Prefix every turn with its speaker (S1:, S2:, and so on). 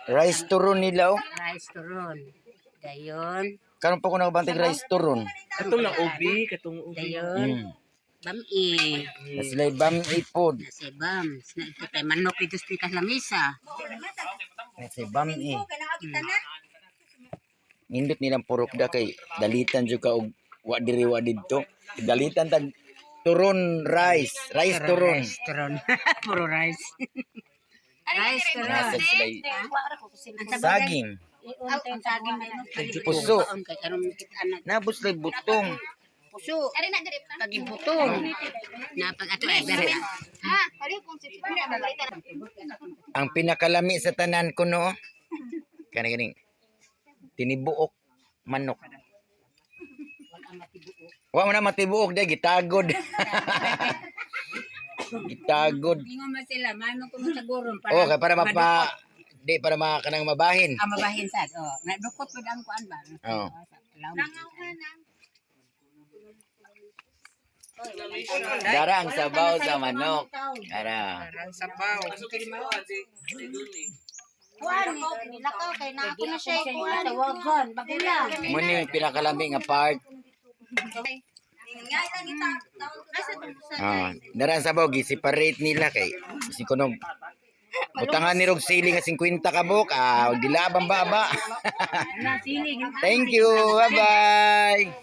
S1: Rice turon nila oh.
S2: Rice turon. Dayon.
S1: Karon pa ko nakabantay rice turon.
S3: Katong lang ubi, katong ubi.
S2: Dayon. Bami.
S1: Na sila bam ipod.
S2: Nasi bam. Sina ito kay manok dito sa pikas lamisa.
S1: Na sila bam i. Nindot nilang purok da kay dalitan jud ka og wa diri wa didto. Dalitan tag turon rice, rice turon.
S2: Rice turon. Puro rice. Rice turon.
S1: Nasa sila
S2: Ang sabay
S1: saging.
S2: Ang saging na
S1: Puso.
S2: Kay aron kita na
S1: Nabos lay butong.
S2: puso. Pagibutong. Na pag ato ay bere.
S1: Ang pinakalami sa tanan ko no. Kani ganing tinibuok manok. Wa man na matibuok day gitagod. Gitagod.
S2: Ingon man sila, may man kuno sa guron para
S1: Oh, kay para mapa di para makanang mabahin.
S2: Ah, mabahin sad. Oh, nga dukot pud ang kuan ba?
S1: Oh. Dara ang sabaw sa manok. Dara.
S4: Ang sabaw.
S5: Kuan, nilakaw kay na ako na siya kuan.
S2: Tawagan, bagula.
S1: Mo ni yung pinakalami nga part. Ah, dara ang sabaw gi-separate nila kay si kunog butangan ni rog sili nga 50 ka buok, ah, gilabang baba.
S2: Na sili.
S1: Thank you. Bye-bye.